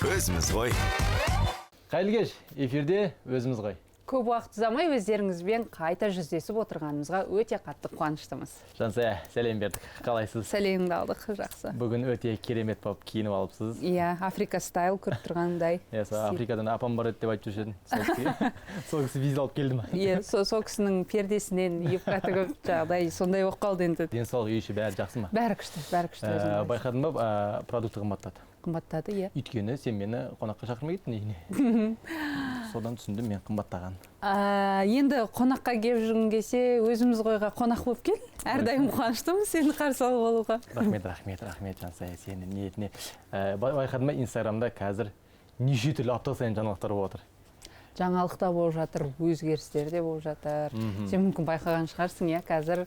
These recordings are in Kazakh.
Өзіміз ғой. Қайырлы кеш, эфирде «Өзіміз ғой». Көп уақыт ұзамай өздеріңізбен қайта жүздесіп отырғанымызға өте қатты қуаныштымыз. Жансая, сәлем бердік. Қалайсыз? Сәлемді алдық, жақсы. Бүгін өте керемет болып киініп алыпсыз. Иә, Африка style, көріп тұрғандай. Иә, сол Африкадан апам бар еді деп айтып жүруші едім. Сол кісі виза алып келді ма? Иә, сол кісінің пердесінен юбка тігіп, жағдай сондай болып қалды енді. Денсаулық, үй іші бәрі жақсы ма? Бәрі күшті, бәрі күшті. Өзің қалайсың? Байқадың ба, продукты қымбаттады. Қымбаттады, иә. Өйткені сен мені қонаққа шақырмай кеттің үйіне. Содан түсіндім мен қымбаттаған. Енді қонаққа келіп жүргің келсе, «Өзіміз ғойға» қонақ болып кел. Әрдайым қуаныштымын сені қарсы алып алуға. Рахмет, рахмет, рахмет, Жансая, сенің ниетіне. Байқадың ба, Инстаграмда қазір неше түрлі апта сайын жаңалықтар болып жатыр. Жаңалық та болып жатыр, өзгерістер де болып жатыр. Сен мүмкін байқаған шығарсың, иә, қазір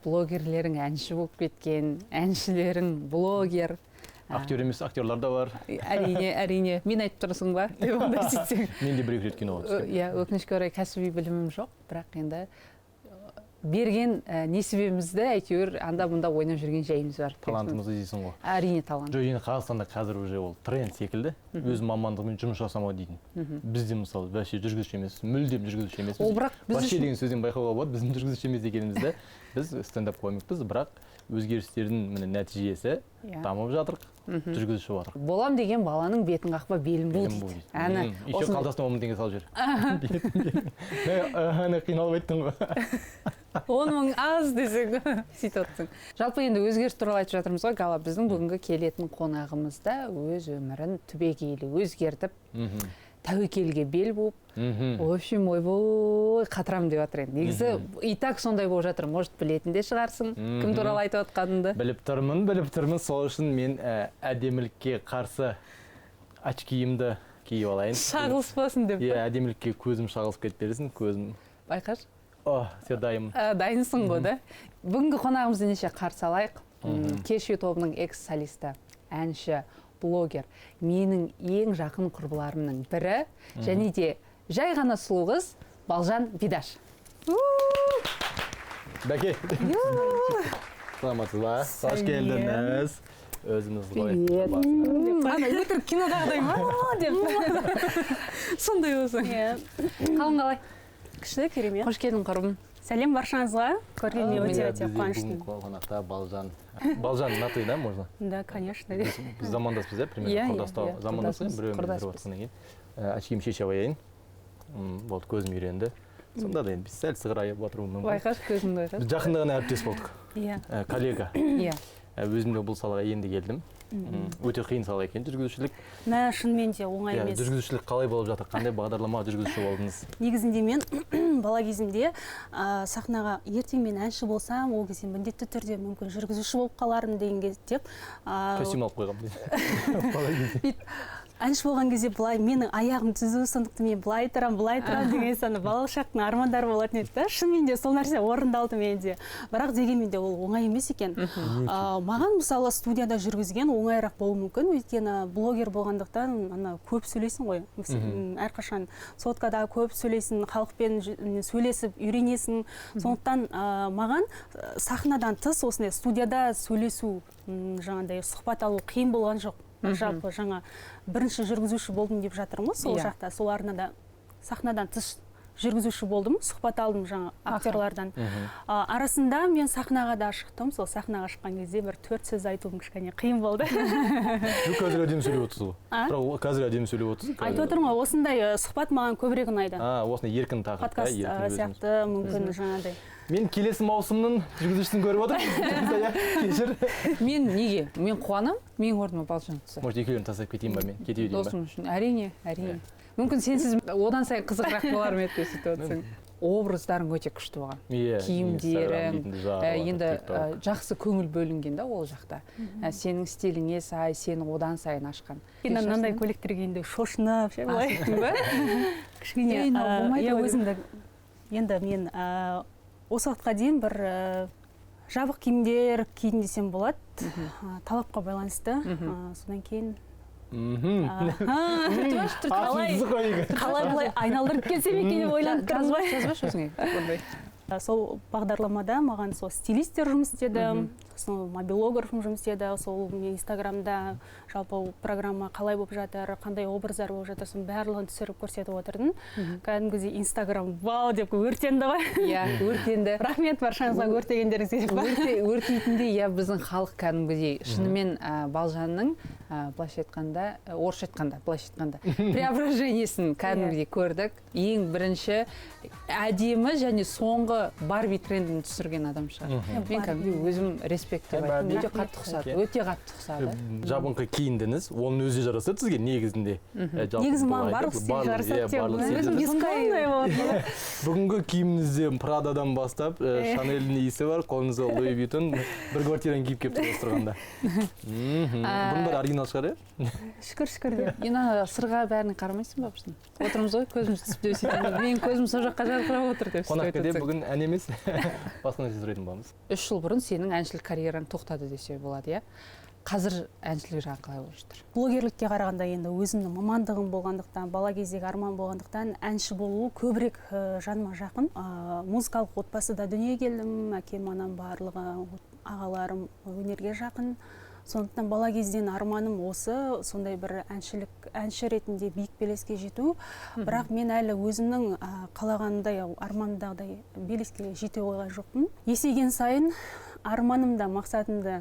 блогерлерің әнші болып кеткен, әншілерің блогер. Актер емес актерлар да бар. Әрине, әрине. Мен айтып тұрсың ба деп ондай сөйтсең. Мен де бір екі рет киноға түскенмін. Иә, өкінішке орай, кәсіби білімім жоқ, бірақ енді берген несібемізді әйтеуір анда мұнда ойнап жүрген жайымыз бар. Талантымызды дейсің ғой. Әрине, талант. Жоқ, енді Қазақстанда қазір уже ол тренд секілді, өз мамандығымен жұмыс жасамау дейтін. Бізде, мысалы, вообще жүргізуші емес, мүлдем жүргізуші емеспіз. Ол бірақ біз Вообще үшін деген сөзден байқауға болады біздің жүргізуші емес екенімізді. Біз стендап комикпіз, бірақ өзгерістердің міне нәтижесі, дамып жатырық, жүргізуші болып жатырық. Болам деген баланың бетін қақпа, белін бу Белін бу дейді. Дейді. Әні Еще қалтасына 10 000 теңге салып жібер. Әне, қиналып айттың ғой. 10 000 аз десең, сөйтіп отырсың. Жалпы енді өзгеріс туралы айтып жатырмыз ғой, Гала. Біздің бүгінгі келетін қонағымыз да өз өмірін түбегейлі өзгертіп, тәуекелге бел буып, в общем, ойбой, қатырамын деп жатыр енді. Негізі и так сондай болып жатыр. Может, білетін де шығарсың кім туралы айтып жатқанымды. Біліп тұрмын, біліп тұрмын. Сол үшін мен әдемілікке қарсы очкиімді киіп алайын. Шағылыспасын деп. Иә, әдемілікке көзім шағылысып кетіп берсін, көзім. Байқашы. О, все, дайынмын. Дайынсың ғой да. Бүгінгі қонағымызды ендеше қарсы алайық. «Кешью» тобының экс солисті, әнші, блогер, менің ең жақын құрбыларымның бірі және де жай ғана сұлу қыз Балжан Бидаш. Бәке, саламатсыз ба? Қош келдіңіз «Өзіміз ғой» Привет. жобасына. Ана өтірік кинодағыдай ма деп сондай болсаң. Иә. Қалың қалай? Күшті, керемет. Қош келдің, құрбым. Сәлем баршаңызға. Көргеніме өте Иә, өте бізде қуаныштымын. бүгінгі қонақта Балжан. Балжан, на ты, да, можно? Да, конечно. Біз замандаспыз, иә, примерно? Иә, Құрдастау иә, замандас ғой, құрдаспыз, біреумен құрдаспыз. бірі отқаннан кейін. Очкиімді шеше қояйын. Болды, көзім үйренді. Сонда да енді сәл сығырайып отыруым мүмкін. Байқашы, көзіңді байқашы. Біз жақында ғана әріптес болдық. Коллега. Өзім де бұл салаға енді келдім. Өте қиын сала екен жүргізушілік. Мә, шынымен де оңай Иә, емес. жүргізушілік қалай болып жатыр? Қандай бағдарлама жүргізуші болдыңыз? Негізінде мен бала кезімде сахнаға ертең мен әнші болсам, ол кезде міндетті түрде мүмкін жүргізуші болып қалармын деген кез деп Костюм алып қойғанмын бала кезде. Бүйтіп әнші болған кезде былай менің аяғым түзу, сондықтан мен былай тұрамын, былай тұрамын деген сияқты балалық шақтың армандары болатын еді да. Шынымен де сол нәрсе орындалды менде, бірақ дегенмен де ол оңай емес екен. Маған, мысалы, студияда жүргізген оңайырақ болуы мүмкін, өйткені блогер болғандықтан ана көп сөйлейсің ғой. Әрқашан соткада көп сөйлейсің, халықпен сөйлесіп үйренесің. Сондықтан маған сахнадан тыс осындай студияда сөйлесу, жаңағыдай сұхбат алу қиын болған жоқ. Жалпы жаңа бірінші жүргізуші болдым деп жатырмын ғой сол жақта, сол арнада сахнадан тыс жүргізуші болдым, сұхбат алдым жаңа актерлардан. Арасында мен сахнаға да шықтым. Сол сахнаға шыққан кезде бір төрт сөз айтуым кішкене қиын болды. Жоқ, қазір әдемі сөйлеп отырсыз ғой. А? Бірақ қазір әдемі сөйлеп отырсыз. Айтып отырмын ғой, осындай сұхбат маған көбірек ұнайды. А, осындай еркін тақырып. Подкаст еркін өзіңіз. сияқты мүмкін жаңағыдай. Мен келесі маусымның жүргізушісін көріп отырмын. Иә, кешір. Мен неге, мен қуанамын, менің орныма Балжан түссе. Может, екеулерін тастап кетейін ба мен? Кете берейін ба? Досым үшін, әрине, әрине. Мүмкін, сенсіз одан сайын қызығырақ болар ма еді деп сөйтіп отырсаң. Образдарың өте күшті болған. Иә, Киімдерің, Инстаграм дейтін жарып жатыр, енді TikTok. Жақсы көңіл бөлінген да ол жақта. Сенің стиліңе сай, сені одан сайын ашқан. Енді мынандай көйлектер кигенде шошынып ше былай Сөйттің ба? Кішкене Ей, мынау болмайды иә, ғой деп. Өзімді енді мен осы уақытқа дейін бір жабық киімдер кидім десем болады. Талапқа байланысты. Содан кейін Қалай қалай былай айналдырып келсем екен деп ойланып тұрмын ғой. Жазбашы өзіңе ондай. Сол бағдарламада маған сол стилистер жұмыс істеді, сосын мобилографым жұмыс істеді, сол мен Инстаграмда жалпы программа қалай болып жатыр, қандай образдар болып жатыр, соның барлығын түсіріп көрсетіп отырдым. Кәдімгідей Инстаграм вау деп өртенді ғой. Иә, өртенді. Рахмет баршаңызға өртегендеріңізге деп. Өртейтіндей, иә, біздің халық кәдімгідей. Шынымен Балжанның, былайша айтқанда, орысша айтқанда, былайша айтқанда, преображениесін кәдімгідей көрдік. Ең бірінші әдемі және соңғы Барби трендін түсірген адам шығар. Мен кәдімгідей өзім респект деп айттым. Өте қатты ұқсады, өте қатты ұқсады. Жабыңқы киіндіңіз, оның өзі жарасады сізге негізінде. Негізі маған барлық стиль жарасады деп. Өзім бесконный болады. Бүгінгі киіміңізде Прададан бастап, Шанельдің иісі бар, қолыңызда Луи Виттон, бір квартираны киіп келіп тұрсыз тұрғанда. Бұның бәрі оригинал шығар, иә? Шүкір, шүкір деп. Енді сырға бәріне қарамайсың ба біздің? Отырмыз ғой, көзіміз түсіп деп сөйтеміз. Менің көзім сол жаққа жарқырап отыр деп. Қонақ үйде бүгін ән емес, басқа нәрсе сұрайтын боламыз. 3 жыл бұрын сенің әншілік карьераң тоқтады десе болады, иә? Қазір әншілік жағы қалай болып жатыр? Блогерлікке қарағанда енді өзімнің мамандығым болғандықтан, бала кездегі арман болғандықтан әнші болу көбірек жаныма жақын. Музыкалық отбасыда дүниеге келдім, әкем, анам барлығы, ағаларым өнерге жақын. Сондықтан бала кезден арманым осы, сондай бір әнші ретінде биік белеске жету. Бірақ мен әлі өзімнің қалағанымдай, армандағыдай белеске жете қойған жоқпын. Есейген сайын арманым да, мақсатым да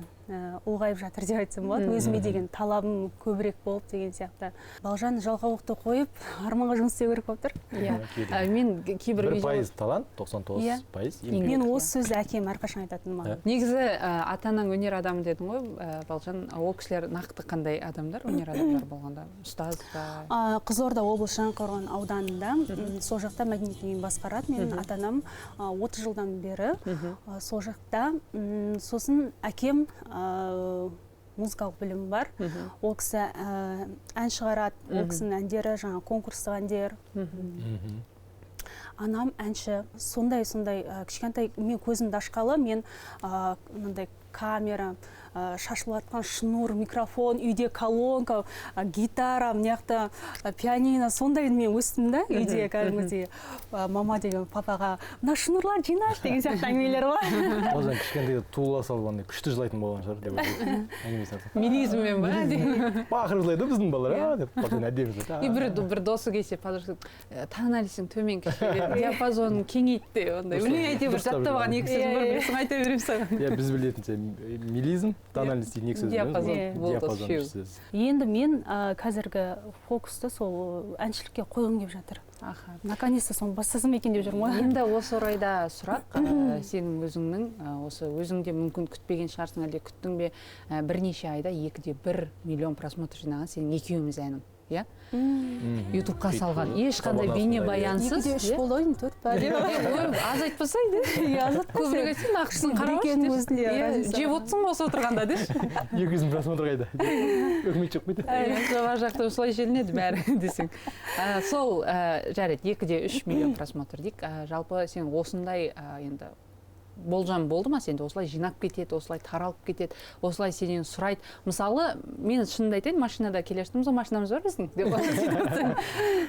ұлғайып жатыр деп айтсам болады. Өзіме деген талабым көбірек болып деген сияқты. Балжан жалқаулықты қойып, арманға жұмыс істеу керек болып тұр. Иә. Мен кейбір 1% талант, 99% еңбек. Мен осы сөзді әкем әрқашан айтатын маған. Негізі ата-анаң өнер адамы дедің ғой, Балжан, ол кісілер нақты қандай адамдар, өнер адамдар болғанда? Ұстаз ба? Қызылорда облысы Жаңақорған ауданында, сол жақта мәдениет үйін басқарады. Менің ата-анам 30 жылдан бері сол жақта. Сосын әкем музыкалық білімі бар. Ол кісі ән шығарады, ол кісінің әндері жаңа конкурстық әндер. Анам әнші. Сондай кішкентай мен көзімді ашқалы, мен мынандай камера, шашылып жатқан шнур, микрофон, үйде колонка, гитара, мына жақта пианино, сондай мен өстім да үйде кәдімгідей. Мама деген папаға мына шнурлар жинаш деген сияқты әңгімелер бар. Балжан кішкентай туыла салып андай күшті жылайтын болған шығар деп ойлаймын. Әңгіме салсам. Мелизммен ба? Бақырып жылайды біздің балалар, деп Балжан әдемі жылайды. Бір досы келсе, подружка, тональностің төмен кішкене, диапазонын кеңейт деп ондай. Білмей әйтеуір жаттап алған екі сөз бар, білсең айта беремін саған. Иә, біз білетін мелизм, тональность деген екі сөз. Диапазон болды сөз. Енді мен қазіргі фокусты сол әншілікке қойғым келіп жатыр. Наконец-то соны бастасам екен деп жүрмін ғой. Енді осы орайда сұрақ, сенің өзіңнің, осы өзің де мүмкін күтпеген шығарсың, әлде күттің бе, бірнеше айда 2,1 миллион просмотр жинаған сенің екеуміз әнің. Иә? Ютубқа салған. Ешқандай бейнебаянсыз. 2,3 болды ғой, 4 па деп. Аз айтпасай, де. Көбірек айтсаң, нақышын қарамашы. Жеп отырсың осы отырғанда, деші. 200 просмотр қайда? Үкімет жоқ қойды. Жоғары жақта осылай желінеді бәрі десең. Сол, жарайды, 2,3 миллион просмотр дейік. Жалпы сен осындай енді болжам болды ма сенде? Осылай жинап кетеді, осылай таралып кетеді, осылай сенен сұрайды. Мысалы, мен шынымды айтайын, машинада келе жатырмыз ғой, машинамыз бар біздің деп.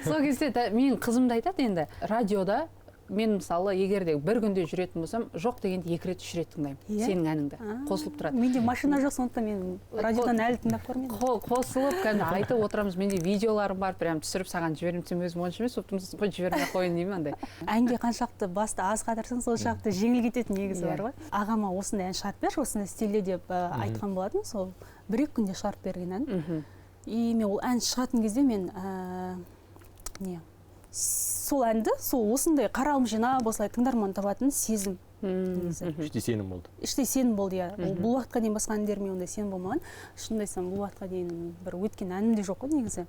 Сол кезде менің қызым да айтады енді, радиода мен мысалы егер де бір күнде жүретін болсам, жоқ дегенде 2 рет 3 рет тыңдаймын. Сенің әніңді қосылып тұрады. Менде машина жоқ, сондықтан мен радиодан әлі тыңдап көрмедім. Қосылып кәдімгі айтып отырамыз. Менде видеоларым бар, прям түсіріп саған жіберемін десем, өзім онша емес болып тұрмын, қой жібермей қояйын деймін андай. Әнге қаншақты басты аз қатырсаң, сол шақты жеңіл кететін негізі бар ғой. Ағама осындай ән шығарып берші, осындай стильде деп айтқан болатын. Сол 1-2 күнде шығарып берген ән. И мен ол ән шығатын кезде мен не сол әнді, сол осындай қаралым жинап, осылай тыңдарман табатын сезім. Іштей сенім болды. Іштей сенім болды, иә. Бұл уақытқа дейін басқа әндеріме ондай сенім болмаған. Шынымды айтсам, бұл уақытқа дейін бір өткен әнім де жоқ қой негізі.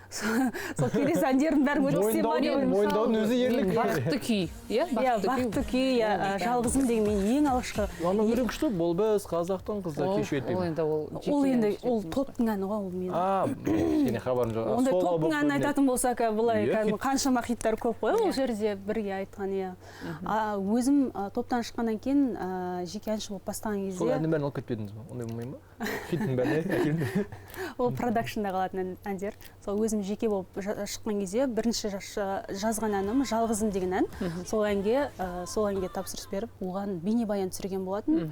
Сол келесі әндердің бәрін өткізсем ба деп. Мойындаудың өзі ерлік. Бақытты күй, иә? Бақытты күй, жалғызым деген мен ең алғашқы. Ана өлең күшті, бол біз қазақтың қызы кеш өтпеймін. Ол енді ол топтың әні ғой, ол менің. Кішкене хабарым жоқ. Ондай топтың әнін айтатын болсақ, былай қаншама хиттар көп қой, ол жерде бірге айтқан, иә. Өзім топтан шыққаннан кейін жеке әнші болып бастаған кезде. Сол әннің бәрін алып кетпедіңіз ба? Ондай болмай ма? Хиттің бәрін әкелді. Ол продакшнда қалатын әндер. Сол өзім Өзім жеке болып шыққан кезде бірінші жазған әнім «Жалғызым» деген ән. Сол әнге тапсырыс беріп, оған бейнебаян түсірген болатын.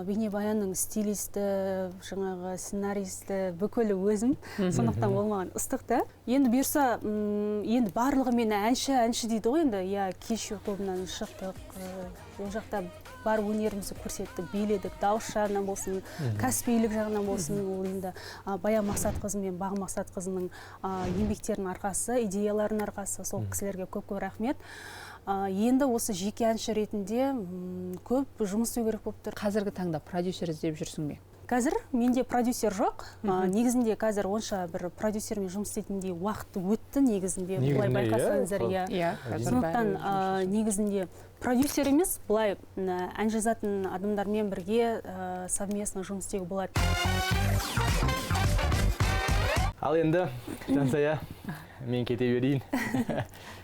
Бейнебаянның стилисті, жаңағы сценаристі бүкілі өзім. Сондықтан ол маған ыстық та. Енді бұйырса, енді барлығы мені әнші, әнші дейді ғой енді. Иә, Кешью тобынан шықтық. Ол жақта бар өнерімізді көрсеттік, биледік, дауыс жағынан болсын, кәсібилік жағынан болсын. Ол енді Баян Мақсатқызы мен Бағым Мақсатқызының еңбектерінің арқасы, идеяларының арқасы, сол кісілерге көп-көп рахмет. Енді осы жеке әнші ретінде көп жұмыс істеу керек болып тұр. Қазіргі таңда продюсер іздеп жүрсің бе? Қазір менде продюсер жоқ. Негізінде қазір онша бір продюсермен жұмыс істейтіндей уақыт өтті негізінде. Былай байқасаңыздар, иә. Сондықтан негізінде продюсер емес, былай ән жазатын адамдармен бірге совместно жұмыс істеуге болады. Ал енді, Жансая, мен кете берейін.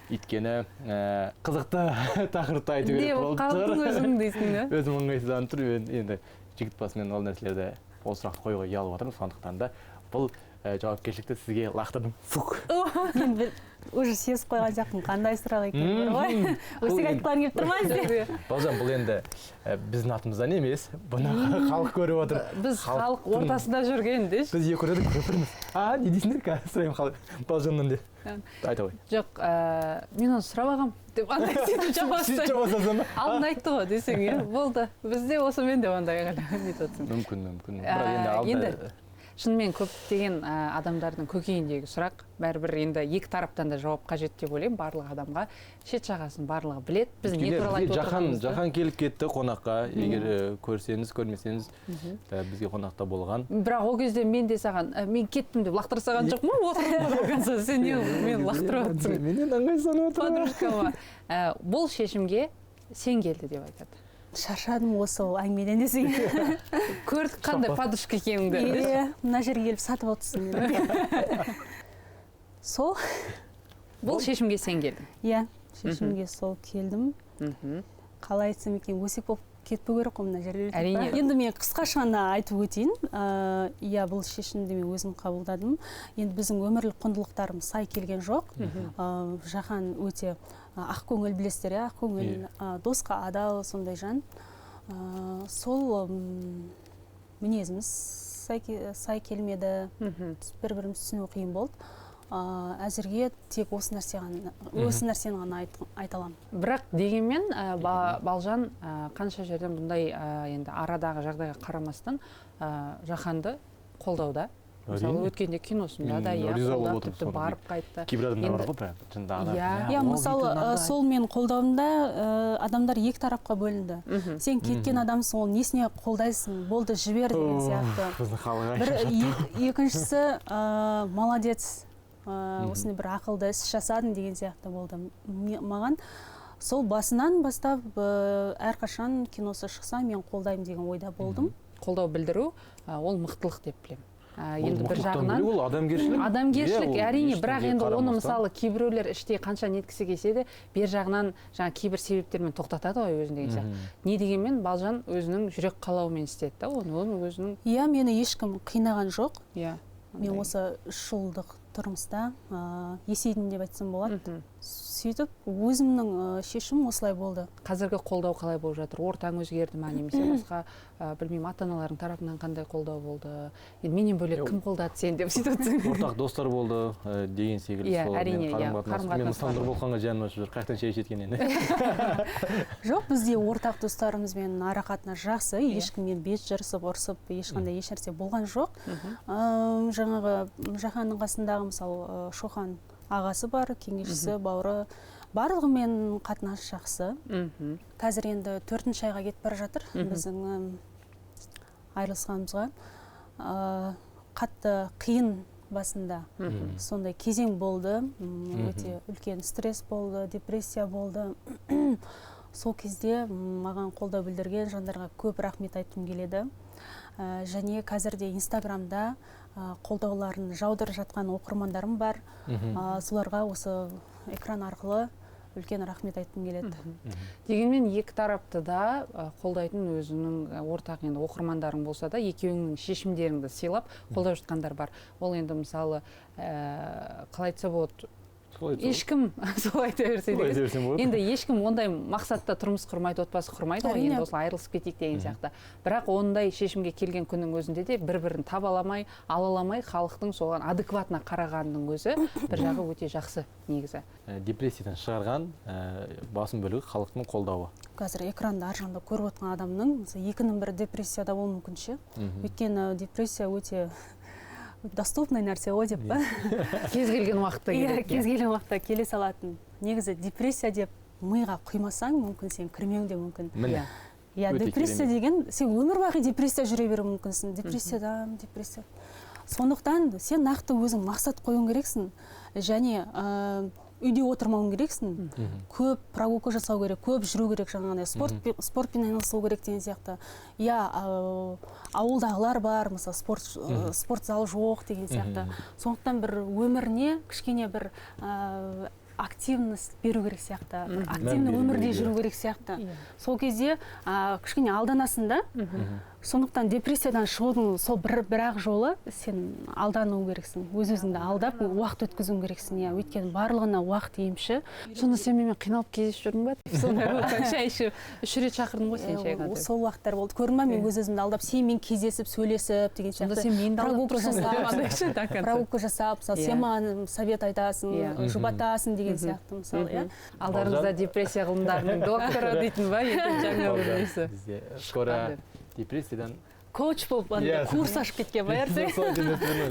Өйткені қызықты тақырыпты айту керек болып тұр. Қалдың өзің дейсің, да? Өзім ыңғайсызданып тұр. Енді жігіт басымен ол нәрселерді, ол сұрақты қоюға ұялып отырмын. Сондықтан да бұл жауапкершілікті сізге лақтырдым. Фук. Мен уже сезіп қойған сияқтымын, қандай сұрақ екенін ғой. Өсек айтқыларың келіп тұр ма сізде? Балжан, бұл енді біздің атымыздан емес, бұны халық көріп отыр. Біз халық ортасында жүрген деші. Біз екі ортада көпірміз. А, не дейсіңдер қазір сұраймын халық Балжаннан де. Айта ғой. Жоқ, мен оны сұрап ағам деп андай сөйтіп жауап. Алдын айтты ғой десең, иә, болды. Бізде осымен деп андай нетіп отырсың. Мүмкін, мүмкін. Бірақ енді алда шынымен көптеген адамдардың көкейіндегі сұрақ, бәрібір енді екі тараптан да жауап қажет деп ойлаймын. Барлық адамға шет жағасын барлығы біледі. Біз не туралы айтып отырғанымызды. Жахан келіп кетті қонаққа, егер көрсеңіз, көрмесеңіз, бізге қонақта болған. Бірақ ол кезде мен де саған, мен кеттім деп лақтыра салған жоқпын, отырдым ғой, сен не мен лақтырып отырсың. Менен ыңғайсызданып отырмын. Подружкама. Бұл шешімге сен келді деп айтады. Шаршадым осы әңгімеден десең. Көрдік қандай подружка екеніңді. Иә, мына жерге келіп сатып отырсың мені. Сол. Бұл шешімге сен келдің. Иә, шешімге сол келдім. Қалай айтсам екен, өсек болып кетпеу керек қой мына жерде. Әрине. Енді мен қысқаша ғана айтып өтейін. Иә, бұл шешімді мен өзім қабылдадым. Енді біздің өмірлік құндылықтарымыз сай келген жоқ. Жахан өте ақкөңіл, білесіздер, иә, ақкөңіл, досқа адал сондай жан. Сол мінезіміз сай келмеді, бір-бірімізді түсіну қиын болды. Әзірге тек осы нәрсені ғана айта аламын. Бірақ дегенмен Балжан қанша жерден бұндай енді арадағы жағдайға қарамастан Жаханды қолдауда. Мысалы, өткенде киносында да, иә, қолдап тіпті барып қайтты. Кейбір адамдар бар ғой, прям жынды адам. Иә, мысалы, сол мен қолдауымда адамдар екі тарапқа бөлінді. Сен кеткен адамсың, ол несіне қолдайсың, болды, жібер деген сияқты. Біздің халық бір екіншісі, молодец, осындай бір ақылды іс жасадың деген сияқты болды. Маған сол басынан бастап әрқашан киносы шықса, мен қолдаймын деген ойда болдым. Қолдау білдіру, ол мықтылық деп білемін. Енді бір жағынан ол адамгершілік. Адамгершілік, әрине, бірақ енді оны мысалы кейбіреулер іште қанша неткісі келсе де, бер жағынан жаңа кейбір себептермен тоқтатады ғой өзін деген сияқты. Не дегенмен Балжан өзінің жүрек қалауымен істеді да, оны өзінің. Иә, мені ешкім қинаған жоқ. Иә. Мен осы 3 жылдық тұрмыста есейдім деп айтсам болады. Сөйтіп өзімнің шешімім осылай болды. Қазіргі қолдау қалай болып жатыр? Ортаң өзгерді ма, немесе басқа, білмеймін, ата-аналарың тарапынан қандай қолдау болды? Енді менен бөлек кім қолдады сені деп сөйтіп отырсың. Ортақ достар болды деген секілді. Иә, әрине, иә, қарым-қатынас. Мен мысалы Нұрболханға жаным ашып жүр, қаяқтан шай ішеді енді. Жоқ, бізде ортақ достарымызбен ара-қатынас жақсы, ешкіммен бет жырысып, ұрсып, ешқандай ешнәрсе болған жоқ. Жаңағы Жаханның қасындағы мысалы Шохан ағасы бар, кеңесшісі, бауыры, барлығымен қатынас жақсы. Қазір енді 4-ші айға кетіп бара жатыр біздің айырылысқанымызға. Қатты қиын басында сондай кезең болды, өте үлкен стресс болды, депрессия болды. Сол кезде маған қолдау білдірген жандарға көп рахмет айтқым келеді. Және қазір де Инстаграмда қолдауларын жаудырып жатқан оқырмандарым бар. Соларға осы экран арқылы Үлкен рахмет айтқым келеді. Дегенмен екі тарапты да қолдайтын өзінің ортақ енді оқырмандарың болса да, екеуіңнің шешімдеріңді сыйлап қолдап жатқандар бар. Ол енді мысалы қалай айтса болады, ешкім солай айта берсе болады. Енді ешкім ондай мақсатта тұрмыс құрмайды, отбасы құрмайды ғой, енді осылай айырылысып кетейік деген сияқты. Бірақ ондай шешімге келген күннің өзінде де бір-бірін таба аламай, ала аламай, халықтың соған адекватына қарағанның өзі бір жағы өте жақсы негізі. Депрессиядан шығарған басым бөлігі халықтың қолдауы. Қазір экранда ар жағында көріп отқан адамның мысалы 2-нің бірі депрессияда болуы мүмкін ше. Өйткені депрессия өте доступный нәрсе ғой деп па. Кез келген уақытта келеді. Кез келген уақытта келе салатын. Негізі депрессия деп миға құймасаң, мүмкін сен кірмеуің де мүмкін. Иә, депрессия деген сен өмір бақи депрессия жүре беруің мүмкінсің. Депрессиядан, депрессия. Сондықтан сен нақты өзің мақсат қоюың керексің және үйде отырмауың керексің. Көп прогулка жасау керек, көп жүру керек, жаңағыдай спортпен айналысу керек деген сияқты. Иә, ауылдағылар бар, мысалы спорт залы жоқ деген сияқты. Сондықтан бір өміріне кішкене бір активность беру керек сияқты, активный өмірде жүру керек сияқты. Сол кезде кішкене алданасың да. Сондықтан депрессиядан шығудың сол бір-ақ жолы сен алдану керексің, өз-өзіңді алдап уақыт өткізуің керексің. Иә, өйткені барлығына уақыт емші. Сонда сен менімен қиналып кездесіп жүрдің ба? Сондай болса, шай ішіп 3 рет шақырдым ғой сен шайға. Сол уақыттар болды. Көрдің ба, мен өз-өзімді алдап, сенімен кездесіп, сөйлесіп деген сияқты. Сонда сен мені алдап тұрсың. Прогулка жасап, мысалы, сен маған совет айтасың, жұбатасың деген сияқты, мысалы, иә. Алдарыңызда депрессия ғылымдарының докторы дейтін ба? Енді жаңа бір несі. Скоро депрессиядан коуч болып курс ашып кеткен ба ертең?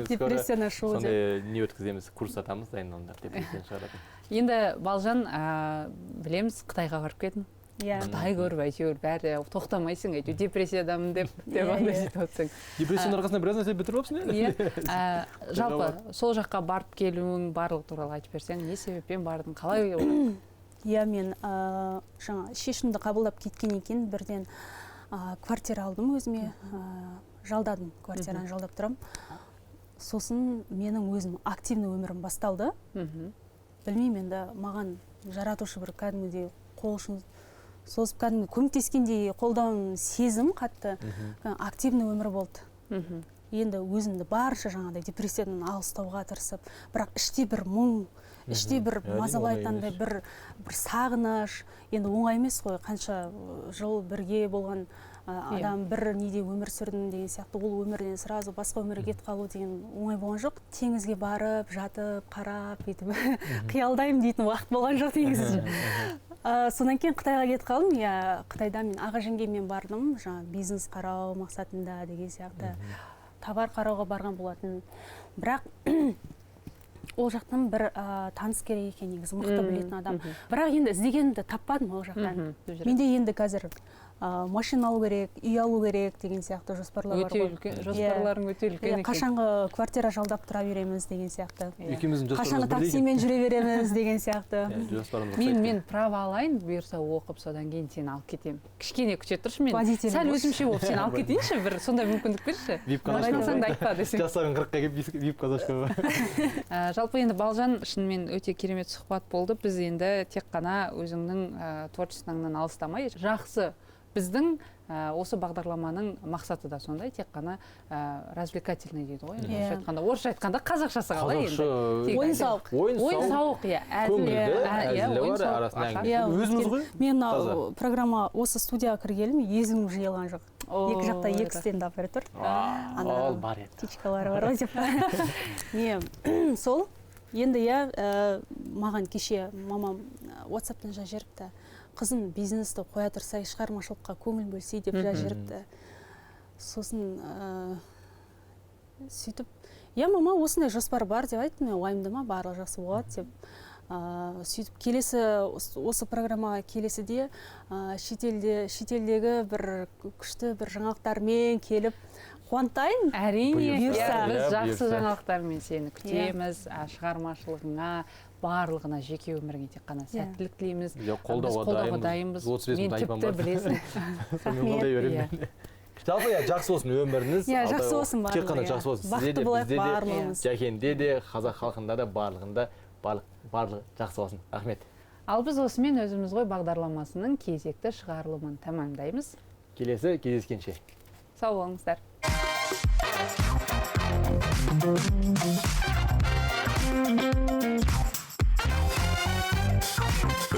Депрессиядан шығу деп. Сондай не өткіземіз, курс атамыз, дайындалыңдар, депрессиядан шығаратын. Енді Балжан, білеміз, Қытайға барып кеттің. Қытай көріп, әйтеуір бәрі тоқтамайсың, әйтеуір депрессиядамын деп андай сөйтіп отырсың. Депрессияның арқасында біраз нәрсе бітіріп алыпсың енді. Жалпы сол жаққа барып келуің, барлығы туралы айтып берсең, не себеппен бардың, қалай? Иә, мен жаңа шешімді қабылдап кеткеннен кейін бірден квартира алдым өзіме, жалдадым, квартираны жалдап тұрам. Сосын менің өзім активный өмірім басталды. Білмеймін енді, маған жаратушы бір кәдімгідей қол ұшын созып, кәдімгі көмектескендей қолдауын сезім қатты. Активный өмір болды. Енді өзімді барынша жаңағыдай депрессиядан алыстауға тырысып, бірақ іште бір мұң, іште бір мазалайтындай бір сағыныш. Енді оңай емес қой, қанша жыл бірге болған адам, бір неде өмір сүрдім деген сияқты, ол өмірден сразу басқа өмірге кетіп қалу деген оңай болған жоқ. Теңізге барып, жатып, қарап, бүйтіп қиялдаймын дейтін уақыт болған жоқ негізі. Содан кейін Қытайға кетіп қалдым. Иә, Қытайда мен аға жеңгеммен бардым, жаңа бизнес қарау мақсатында деген сияқты, товар қарауға барған болатын. Бірақ ол жақтан бір таныс керек екен негізі, мықты білетін адам. Бірақ енді іздегенімді таппадым ол жақтан. Менде енді қазір машина алу керек, үй алу керек деген сияқты жоспарлар бар. Өте үлкен жоспарларың, өте үлкен екен. Қашанғы квартира жалдап тұра береміз деген сияқты. Екеуміздің жоспарымыз қашанғы таксимен жүре береміз деген сияқты. Мен право алайын, бұйырса оқып, содан кейін сені алып кетемін. Кішкене күте тұршы, мен сәл өзімше болып сені алып кетейінші, бір сондай мүмкіндік берші. Машина алсаң да айтпа десең. Жастарың 40-қа келіп вип казашка. Жалпы енді Балжан, шынымен өте керемет сұхбат болды. Біз енді тек қана өзіңнің творчествоңнан алыстамай, жақсы біздің осы бағдарламаның мақсаты да сондай, тек қана развлекательный дейді ғой. Орысша айтқанда, орысша айтқанда қазақшасы қалай енді? Ойын сауық. Ойын сауық, иә. Көңілді, әзілі бар, арасында әңгіме. Өзіміз ғой. Мен программа осы студияға кіргелім, езгім жиылған жоқ. Екі жақта екі стендап тұр. Ол бар еді. Птичкалары бар ғой деп. Не, сол. Енді иә, маған кеше мамам WhatsApp-тан жазып жіберіпті. Қызым бизнесті қоя тұрсай, шығармашылыққа көңіл бөлсей деп жазып жіберіпті. Сосын сөйтіп, иә мама, осындай жоспар бар деп айттым, мен уайымдама, барлығы жақсы болады деп. Сөйтіп келесі осы программаға келесіде шетелдегі бір күшті бір жаңалықтармен келіп қуантайын. Әрине, біз жақсы жаңалықтармен сені күтеміз, шығармашылығыңа, барлығына, жеке өміріңе тек қана сәттілік тілейміз. Қолдауға дайынбыз. Мен тіпті білесің. Рахмет. Жалпы жақсы болсын өміріңіз. Иә, жақсы болсын барлығы. Тек қана жақсы болсын. Сізде де, бізде де, Жәкенде де, қазақ халқында да, барлығында барлығы жақсы болсын. Рахмет. Ал біз осымен «Өзіміз ғой» бағдарламасының кезекті шығарылымын тәмамдаймыз. Келесі кездескенше. Сау болыңыздар.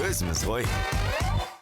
Өзіміз ғой.